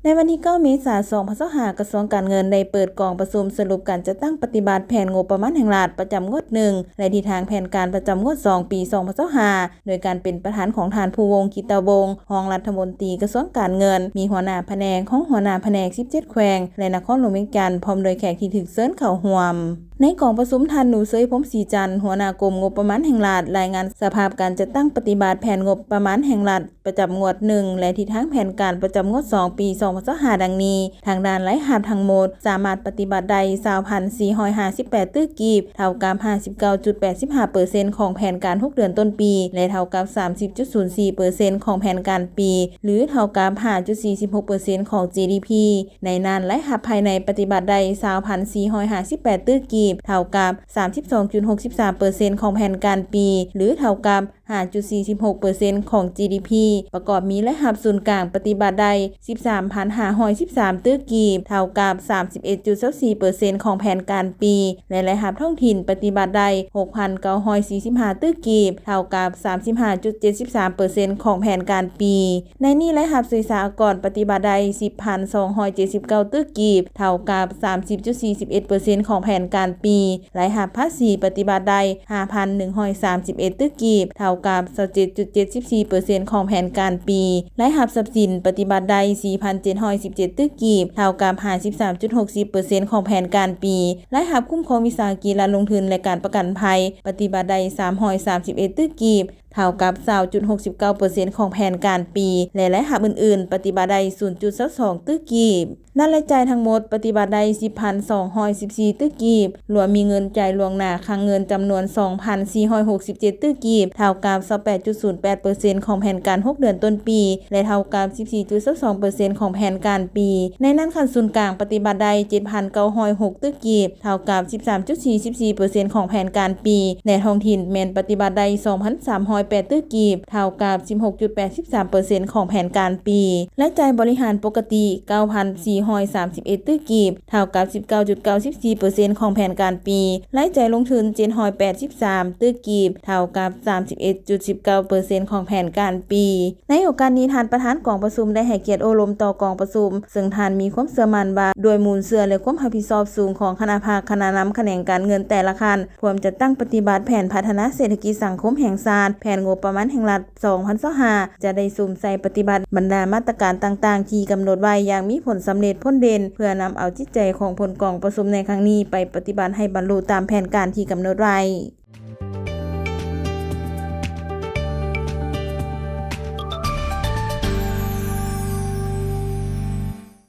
ໃນວັນທີເກົ້າ ເມສາ ສອງພັນຊາວຫ້າ ກະຊວງການເງິນໄດ້ເປີດກອງປະຊຸມສະຫຼຸບການຈັດຕັ້ງປະຕິບັດແຜນງົບປະມານແຫ່ງລັດປະຈຳງວດໜຶ່ງ ແລະ ທິດທາງແຜນການປະຈຳງວດສອງ ປີສອງພັນຊາວຫ້າ ໂດຍການເປັນປະທານຂອງທ່ານ ພູວົງ ກິດຕະວົງ ຮອງລັດຖະມົນຕີກະຊວງການເງິນ, ມີຫົວໜ້າພະແນກ, ຮອງຫົວໜ້າພະແນກ ສິບເຈັດແຂວງ ແລະ ນະຄອນຫຼວງວຽງຈັນ ພ້ອມດ້ວຍແຂກທີ່ຖືກເຊີນເຂົ້າຮ່ວມ. ໃນກອງປະຊຸມ, ທ່ານ ໜູເຊີຍ ພົມສີຈັນ ຫົວໜ້າກົມງົບປະມານແຫ່ງລັດ ລາຍງານສະພາບການຈັດຕັ້ງປະຕິບັດແຜນງົບປະມານແຫ່ງລັດ ປະຈຳງວດໜຶ່ງ ແລະ ທິດທາງແຜນການປະຈຳງວດສອງ ປີສອງພັນຊາວຫ້າ ດັ່ງນີ້: ທາງດ້ານລາຍຮັບທັງໝົດສາມາດປະຕິບັດໄດ້ ຊາວພັນສີ່ຮ້ອຍຫ້າສິບແປດ ຕື້ກີບ, ເທົ່າກັບ ຫ້າສິບເກົ້າຈຸດແປດຫ້າເປີເຊັນ ຂອງແຜນການຫົກເດືອນຕົ້ນປີ ແລະ ເທົ່າກັບ ສາມສິບຈຸດສູນສີ່ເປີເຊັນ ຂອງແຜນການປີ ຫຼື ເທົ່າກັບ ຫ້າຈຸດສີ່ສິບຫົກເປີເຊັນ ຂອງ ຈີດີພີ. ໃນນັ້ນ, ລາຍຮັບພາຍໃນປະຕິບັດໄດ້ ຊາວພັນສີ່ຮ້ອຍຫ້າສິບແປດ ຕື້ກີບ, ເທົ່າກັບ ສາມສິບສອງຈຸດຫົກສິບສາມເປີເຊັນ ຂອງແຜນການປີ ຫຼື ເທົ່າກັບ ຫ້າຈຸດສີ່ສິບຫົກເປີເຊັນ ຂອງ ຈີດີພີ, ປະກອບມີລາຍຮັບສູນກາງປະຕິບັດໄດ້ ສິບສາມພັນຫ້າຮ້ອຍສິບສາມ ຕື້ກີບ, ເທົ່າກັບ ສາມສິບເອັດຈຸດຊາວສີ່ເປີເຊັນ ຂອງແຜນການປີ ແລະ ລາຍຮັບທ້ອງຖິ່ນປະຕິບັດໄດ້ ຫົກພັນເກົ້າຮ້ອຍສີ່ສິບຫ້າ ຕື້ກີບ, ເທົ່າກັບ ສາມສິບຫ້າຈຸດເຈັດສິບສາມເປີເຊັນ ຂອງແຜນການປີ. ໃນນີ້, ລາຍຮັບສ່ວຍສາອາກອນປະຕິບັດໄດ້ ສິບພັນສອງຮ້ອຍເຈັດສິບເກົ້າ ຕື້ກີບ, ເທົ່າກັບ ສາມສິບຈຸດສີ່ສິບເອັດເປີເຊັນ ຂອງແຜນການປີ. ລາຍຮັບພາສີປະຕິບັດໄດ້ ຫ້າພັນໜຶ່ງຮ້ອຍສາມສິບເອັດ ຕື້ກີບ, ເທົ່າກັບ ຊາວເຈັດຈຸດເຈັດສິບສີ່ເປີເຊັນ ຂອງແຜນການປີ. ລາຍຮັບຊັບສິນປະຕິບັດໄດ້ ສີ່ພັນເຈັດຮ້ອຍສິບເຈັດ ຕື້ກີບ, ເທົ່າກັບ ຫ້າສິບສາມຈຸດຫົກສິບເປີເຊັນ ຂອງແຜນການປີ. ລາຍຮັບຄຸ້ມຄອງວິສາຫະກິດລັດລົງທຶນ ແລະ ການປະກັນໄພ ປະຕິບັດໄດ້ ສາມຮ້ອຍສາມສິບເອັດ ຕື້ກີບ, ເທົ່າກັບ ຊາວຈຸດຫົກສິບເກົ້າເປີເຊັນ ຂອງແຜນການປີ ແລະ ລາຍຮັບອື່ນໆ ປະຕິບັດໄດ້ ສູນຈຸດຊາວສອງ ຕື້ກີບ. ດ້ານລາຍຈ່າຍທັງໝົດປະຕິບັດໄດ້ ສິບພັນສອງຮ້ອຍສິບສີ່ ຕື້ກີບ, ລວມມີເງິນຈ່າຍລ່ວງໜ້າຄັງເງິນຈຳນວນ ສອງພັນສີ່ຮ້ອຍຫົກສິບເຈັດ ຕື້ກີບ, ເທົ່າກັບ ຊາວແປດຈຸດສູນແປດເປີເຊັນ ຂອງແຜນການຫົກເດືອນຕົ້ນປີ ແລະ ເທົ່າກັບ ສິບສີ່ຈຸດຊາວສອງເປີເຊັນ ຂອງແຜນການປີ. ໃນນັ້ນ, ຂັ້ນສູນກາງປະຕິບັດໄດ້ ເຈັດພັນເກົ້າຮ້ອຍຫົກ ຕື້ກີບ, ເທົ່າກັບ ສິບສາມຈຸດສີ່ສິບສີ່ເປີເຊັນ ຂອງແຜນການປີ ແລະ ທ້ອງຖິ່ນແມ່ນປະຕິບັດໄດ້ ສອງພັນສາມຮ້ອຍແປດ ຕື້ກີບ, ເທົ່າກັບ ສິບຫົກຈຸດແປດສິບສາມເປີເຊັນ ຂອງແຜນການປີ. ລາຍຈ່າຍບໍລິຫານປົກກະຕິ ເກົ້າພັນສີ່ຮ້ອຍສາມສິບເອັດ ຕື້ກີບ, ເທົ່າກັບ ສິບເກົ້າຈຸດເກົ້າສິບສີ່ເປີເຊັນ ຂອງແຜນການປີ. ລາຍຈ່າຍລົງທຶນ ເຈັດຮ້ອຍແປດສິບສາມ ຕື້ກີບ, ເທົ່າກັບ ສາມສິບເອັດຈຸດສິບເກົ້າເປີເຊັນ ຂອງແຜນການປີ. ໃນໂອກາດນີ້, ທ່ານປະທານກອງປະຊຸມໄດ້ໃຫ້ກຽດໂອ້ລົມຕໍ່ກອງປະຊຸມ, ເຊິ່ງທ່ານມີຄວາມເຊື່ອໝັ້ນວ່າ ດ້ວຍມູນເຊື້ອ ແລະ ຄວາມຮັບຜິດຊອບສູງຂອງຄະນະພັກ, ຄະນະນຳຂະແໜງການເງິນແຕ່ລະຂັ້ນ ພວມຈັດຕັ້ງປະຕິບັດແຜນພັດທະນາເສດຖະກິດສັງຄົມແຫ່ງຊາດ, ແຜນງົບປະມານແຫ່ງລັດ ສອງພັນຊາວຫ້າ ຈະໄດ້ສຸມໃສ່ປະຕິບັດບັນດາມາດຕະການຕ່າງໆທີ່ກຳນົດໄວ້ຢ່າງມີຜົນສຳເລັດຜົນເດັ່ນ, ເພື່ອນຳເອົາຈິດໃຈຂອງຜົນກອງປະຊຸມໃນຄັ້ງນີ້ໄປປະຕິບັດໃຫ້ບັນລຸຕາມແຜນການທີ່ກຳນົດໄວ້.